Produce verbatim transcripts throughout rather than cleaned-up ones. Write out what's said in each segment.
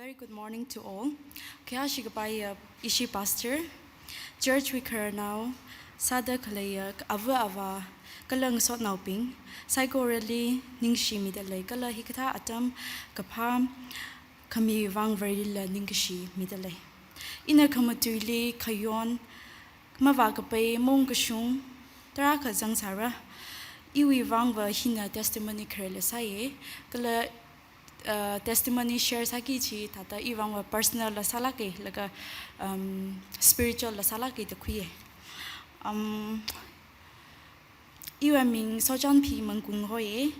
Very good morning to all. Khayāshi kapaiya ishi pastor, church wui khararnao, sāda khaleiya ava avā, kala ngasotnaobing, saikorali ningshimida lei, kala hikathā atam kaphā khami vang Vareli ningkashi mida lei. Ina khamatuili khayon, mavākapai maungkashung tarākha zangsāra. Iwui vangva hina testimony kharela sāye, kala, uh, testimony share sāki chi thāda iwui vangva personal la sālāke, laga, um, spiritual la sālāke da khuiye. Um, Iwui ming Sochanphi Mangkung hoye,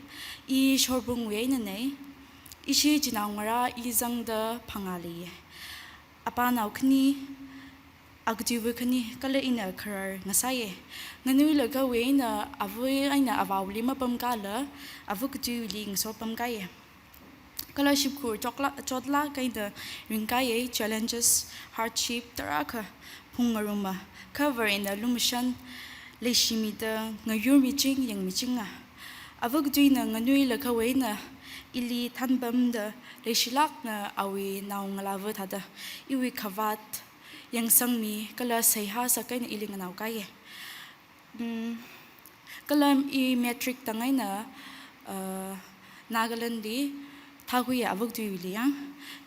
i Shorbungwui einanei, ishi chinaongarā i zangda phangā leiye. Apanao khani, akatui khani, kala ina kharar ngasāye. Nganuilakhawui eina ava eina avāli mapamkala, ava katuili ngasopamkaiye. Kala shimkhur chotla, chotlāk eina ringkaiye, challenges, hardship, tarākha phungngaruma, kha Varena lumashan, leishimida ngayurmiching yangmichinga. Ava katuina nganuilakhawui eina ili thanpamda leishilākna awui naongalāva thāda iwui khavāt yangsangmi kala seihā sākha eina ili nganaokaiye. Mm, kala i matric tang eina, uh, Nagalandli thākhuiya ava katuili yang.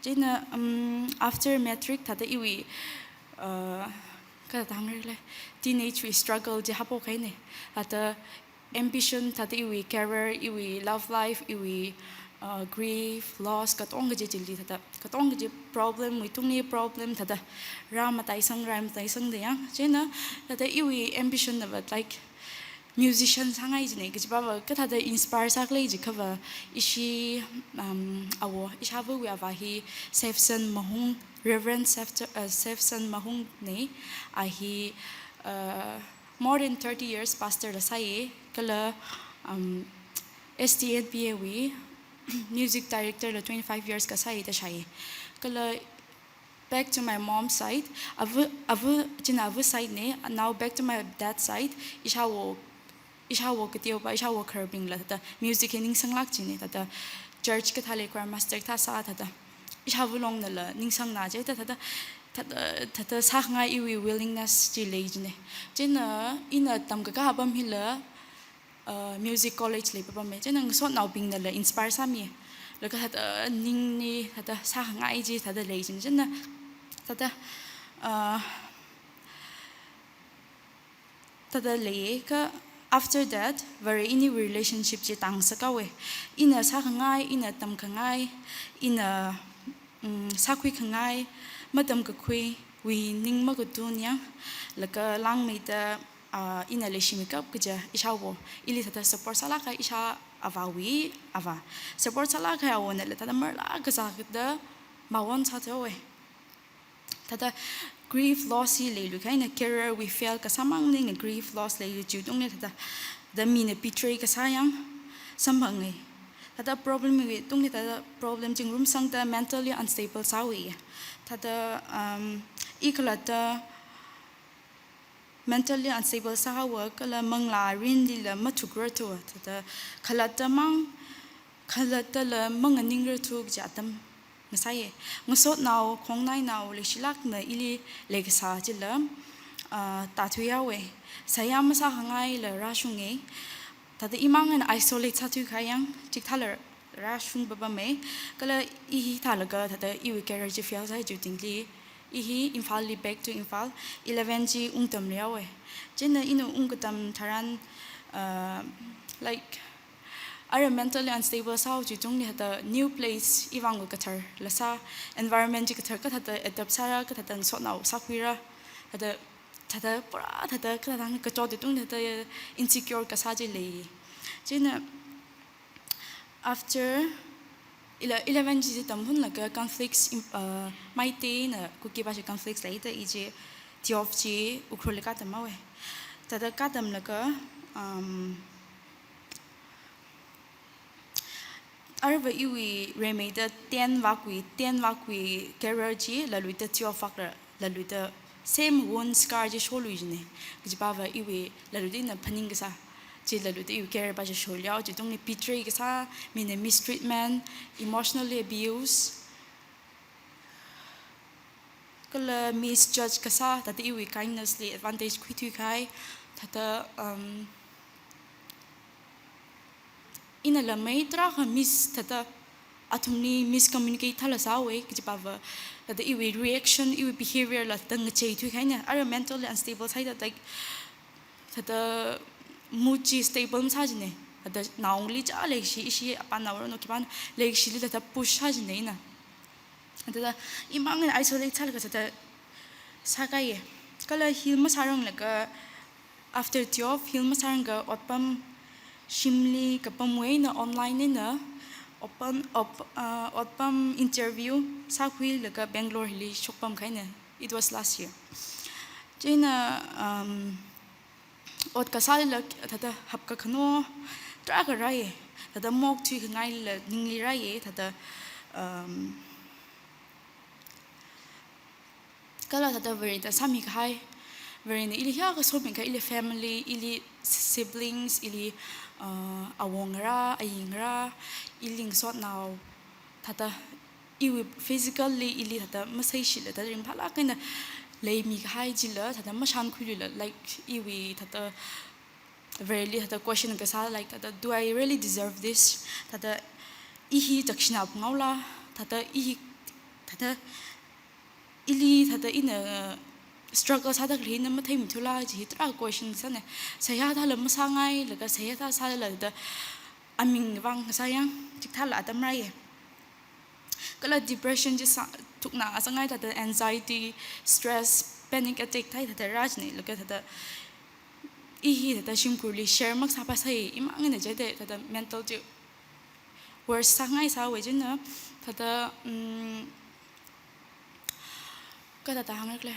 Chieina, um, after matric thāda iwui, uh, kathāda hāngrele, teenage wui struggle chi haophok kahaine. Thāda ambition, thāda iwui career, iwui love life, iwui, uh, grief, loss, katonga kaji chili thāda, katonga kaji problem, wui tungli problem thāda, rāmataisang, rāmataisangda yang. Chieina, thāda iwui ambition nava, like, musician sāngai jine, kajipava kathāda inspire sākhalei jikhava, ishi, um, awo, ishāvawui avā hi Sefson Mahung, Reverend Sefto-, uh, Sefson Mahung ne, a hi, uh, more than thirty years pastor la sāye, kala, um, S T N P A wui music director la twenty-five years kasāye da shāye. Kala back to my mom's side, ava, ava, china ava side ne, now back to my dad's side, ishāwo, ishāwo kateopa, ishāwo khararbingla thāda music hi ningsanglāk jine, thāda church kathāli choir master kathā sā thāda. Ishāva longnala ningsangna je, thāda, thāda, thāda, thāda sākhangai iwui willingness chi lei jine. Chieina ina tamkakā apam hila, uh, music college li papame. Chieina ngasotnaobingnala inspire sāmi. Laga thāda ningli, thāda sākhangai chi, thāda lei jine. Chieina, thāda, uh, thāda leiye kha, after that, Vare iniwui relationship chi tāngasakhaowe. Ina sākhangai, ina tamkhangai, ina, mm, sākhuikhangai, matamkakhuiwui ning makatun yang, laga langmeida, ah, ina leishimikap kaja ishāwo, ili thāda support sālāka ishāvāwui avā. Support sālāka awonala thāda marlāk kasā thāda mawon sāthaowe. Thāda grief loss hi leiluikha eina career wui fail kasāmang eina grief loss leilu chiwui tungli thāda, thāda mina betray kasā yang samphange. Thāda problem wui tungli thāda problem chingrum sangda mentally unstable sāwe. Thāda, um, i khalatta mentally unstable sāhaowa kala manglā rinlila mathukrarthu, thāda khalattamang, khalattala manganingrarthu kaja atam ngasāye. Ngasotnao, khongnainao, leishilākna ili leikasā chila, ah, tāthuihaowe. Seihā masākhangaila rāshunge. Thāda imang eina isolate sāthuikha yang, chikathāla rāshung papame. Kala i hithālaga thāda iwui career chi fail sāhai chiwui tingli, i hi Imphalli back to Imphal, eleven chi ungtamlihaowe. Chieina ina ungkatam tharan, uh, like, ara mentally unstable sāhao chiwui tungli thāda new place, iwui vang kathar la sā, environment chi kathar kathāda adapt sāra, kathāda ngasotnao sākhuira, thāda, thāda pura thāda kathāda kachot chiwui tungli thāda insecure kasā chi lei. Chieina after ele-, eleven chi tamhunlaga conflicts, im-, uh, Meitei eina Kuki pāshi conflicts leida i chi twelve chi Ukhrulli katamhaowe. Thāda katamlaga, um, arva iwui rimeida ten vākwui, ten vākwui career chi laluida twelve vākla, laluida same wound scar chi sholui jine. Kajipava iwui laluida ina phaning kasā chi laluida iwui career pāshi sholihaowa, chiwui tungli betray kasā, mina mistreatment, emotionally abuse, kala misjudge kasā, thāda iwui kindness li advantage khuithui kahai, thāda, um, ina lamei tarākha mis thāda athumli miscommunicate thāla sāhaowe, kaji pava, thāda iwui reaction, iwui behavior la thāda ngacheithui kahaina, ara mentally unstable sāhaida, like, thāda mood chi stable masā jine, thāda naongli cha leikashi, ishi apam naoran no khipāna leikashili thāda push sā jine ina. Thāda imang eina isolate sālaga thāda sākahaiye. Kala heal masāranglaga after twelve heal masāranglaga otpam shimli kapamwui eina online eina open, op-, uh, otpam interview sākhuilaga Bangalore hili shokpam kahaina. It was last year. Chieina, um, ot kasālila thāda hapkakhano tarākha rāye. Thāda mokthui khangailila ningli rāye. Thāda, um, kala thāda Varena sāmi kahai, Varena ili hiyākha somikahai, ili family, ili siblings, ili, uh, awongarā, ayingarā, ili ngasotnao, thāda iwui physically ili thāda masaishila thāda ringphālāk eina leimi kahai chila thāda mashankhuilula, like, iwui thāda Vareli thāda question kasā, like, thāda, "Do I really deserve this?" Thāda, "I hi chakshina phunghaola?" Thāda, "I hi, thāda, ili thāda ina struggle sāda khalei ina matheimithula?" kaji hi tarā question sāne. Seihā thāla masāngailaga, seihā thā sālala thāda aming vang kasā yang, chikathāla atam rāye. Kala depression chi sā, thukna sāngai, thāda anxiety, stress, panic attack thai thāda rā jine, laga thāda i hi thāda shimkhurli share makasā pa sai, imang eina jide, thāda mental chi worse sāngai sāhaowe chieina, thāda, um, kathāda hāngra khala.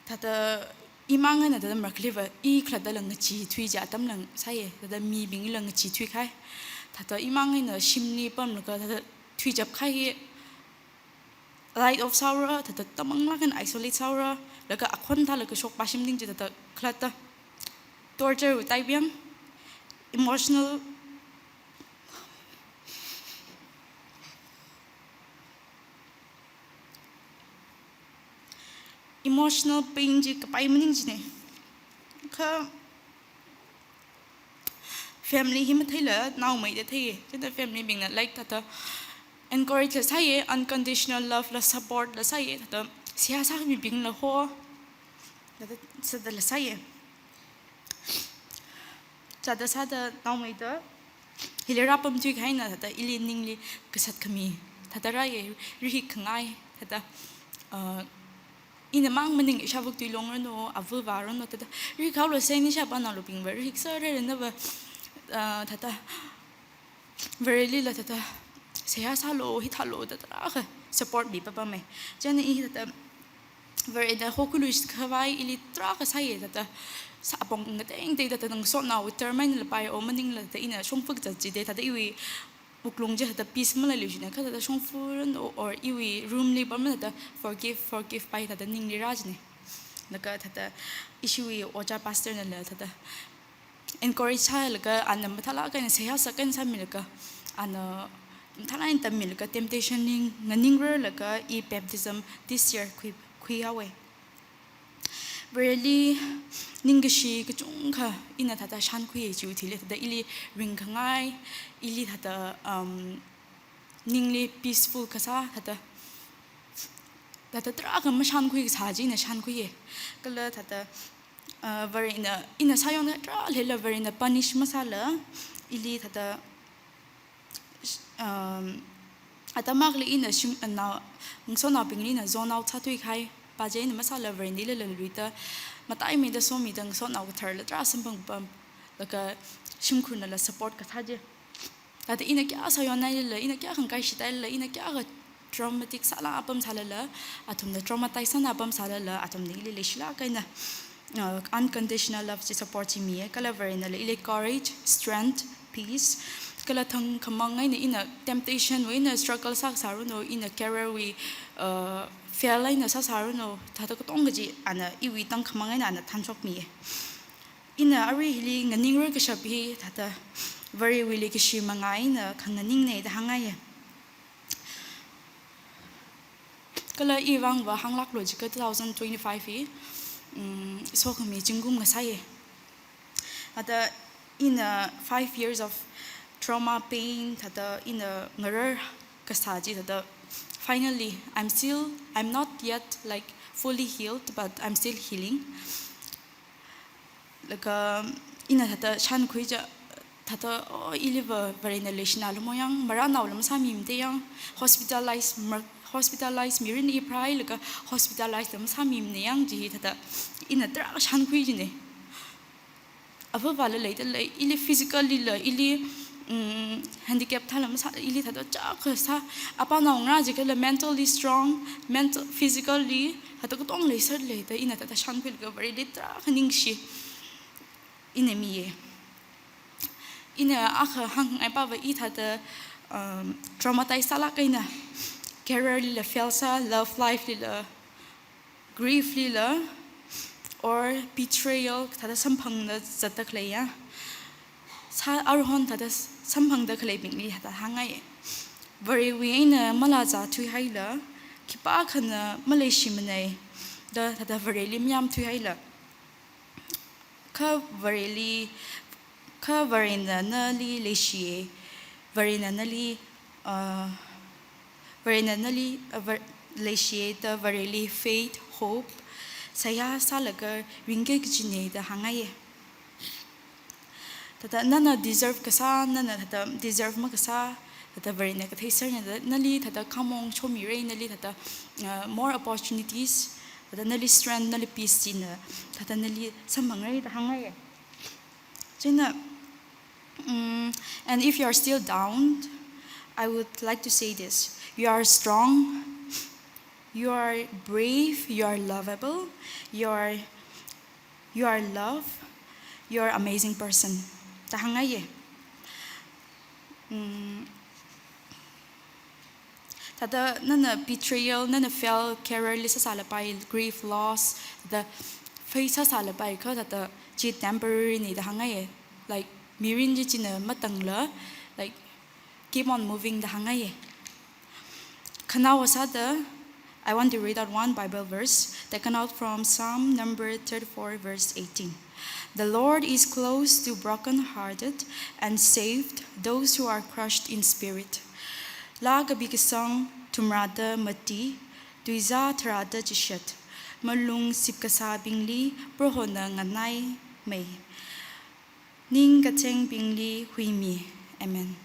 Thāda imang eina thāda marākhaliva i khalattala ngacheethui kaji atamla sāye, thāda mibingla ngacheethui kahai. Thāda imang eina shimli pamlaga thāda thuichap kahai hi write off sāhaora, thāda tamanglāk eina isolate sāhaora, laga akhon thālaga shokpa shimning chi thāda khalatta torture wui type yang, emotional Emotional pain chi kapai maning chine. Kha family hi matheila naomeida theiye. Chieina family bingna, like, thāda encourage la sāye, unconditional love la support la sāye, thāda seihā sāmibingla ho, thāda sāda la sāye. Chithāda sāda naomeida, hili rāpamthui kahaina thāda ili ningli kasat khami thāda rāye, rihik khangai thāda, uh, ina mang maning ishāvuk tui longranu, avāva̱ ranu thāda, rihik haolu seni ishāvā naolubingva rihik sāre renava, uh, thāda, Varelila thāda, seihā sālu, hithālu, thāda tarākha support mipapame. Chieina i thāda, Varena hokhuiluishit khavai ili tarākha sāye thāda, sāpong ngateng tei thāda ngasotnao term eina lapai o maningla thāda ina shongfa kazat chide thāda iwui wuklung chi thāda peace maleiluishitna kha thāda shongfa ranu or iwui room li pamla thāda forgive, forgive pai thāda ningli rā chine. Laga thāda ishiwui ojā pastor nala thāda encourage sālaga, ana mathālāk eina seihā sākahai sāmilaga, ana mathālāk eina tammilaga, temptation li nganingrarlaga, i baptism this year khui, khuihaowe. Vareli ningkashi kachungkha ina thāda shānkhuiye chiwui thili, thāda ili ringkhangai, ili thāda, um, ningli peaceful kasā, thāda, thāda tarākha mashānkhui kasā chi ina shānkhuiye. Kala thāda, uh, Varena, ina sāyongda tarā leila Varena punish masāla, ili thāda, um, atam akhali ina shim, uh, nao, ngasotnaobingli ina zone out sāthui kahai pa chi ina masāla Varena ilala luida, mataimeida somida ngasotnao katharla tarā samphang pam, laga shimkhurnala support kasā chi. Thāda ina kayā sāyonnailala, ina kayā khangkai shitailala, ina kayākha traumatic sāla apam sālala, athumna traumatize sāna apam sālala, athumna ili leishilāk eina, uh, unconditional love chi support chi miye, kala Varenala ili courage, strength, peace, kala thangkhamang eina ina temptation wui eina struggle sākasā ranu, ina career wui, uh, fail eina sāsā ranu, thāda katonga chi ana iwui thangkhamang eina ana thanshokmiye. Ina arui hili nganingrar kashap hi thāda Varewui leikashi manga eina khanganingne da hāngngaiye. Kala iwui vangva hānglāklu jiakha two thousand twenty-five hi, mm, sokhami zingkum ngasāya. Thāda ina five years of trauma, pain, thāda ina ngarar kasā chi thāda, finally, I'm still, I'm not yet, like, fully healed, but I'm still healing. Laga ina thāda shānkhui chiakha, thāda, oh, iliva Varena leishinālumo yang, marānaola masāmimada yang, hospitalize, mar-, hospitalize mirin iprai laga hospitalize la masāmimana yang chi thāda ina tarākha shānkhui jina. Avāvala leidalei, ili physically la, ili, mm, handicap thāla masā, ili thāda chākha sā, apānao ngarā jiakha la mentally strong, mental, physically, thāda katonga leiserlei da ina thāda shānkhuilaga Vareli tarākha ningshi ina miya. Ina akha hāngngaipava i thāda, um, traumatize sālāk eina, career lila fail sā, love life lila, grief lila, or betrayal, thāda samphangda zatda khaleiya. Sā aruihon thāda samphangda khaleibingli thāda hāngngai. Varewui eina malāzā thuihaila, khipākhana maleishimanei da thāda Vareli mayām thuihaila. Kha Vareli, kha Varena nali leishiya, Varena nali, uh, Varena nali, uh, Var-, leishiya da Vareli faith, hope, seihā sālaga ringki kajina da hāngngaiya. Thāda nana deserve kasā, nana thāda deserve makasā, thāda Varena katheiserna da nali thāda khamong chomira, nali thāda, uh, more opportunities, thāda nali strength, nali peace china, thāda nali samphangra da hāngngaiya. China, mm, and if you are still down, I would like to say this. You are strong, you are brave, you are lovable, you are, you are love, you are amazing person da hāngngaiya. Mm, thāda nana betrayal, nana fail, career li sāsālapai, grief, loss, thāda face sāsālapai kha thāda chi temporary na da hāngngaiya. Like, mirin chi china matangla, like, keep on moving da hāngngaiya. Khanaowa sāda, I want to read out one Bible verse taken out from Psalm number thirty-four, verse eighteen. "The Lord is close to broken-hearted and saved those who are crushed in spirit." Laa kapi kasang, thumrāda mati, tuizā tharāda chishat, malung sipkasābingli Prohona nganaimei, ning kachengbingli huimi. Amen.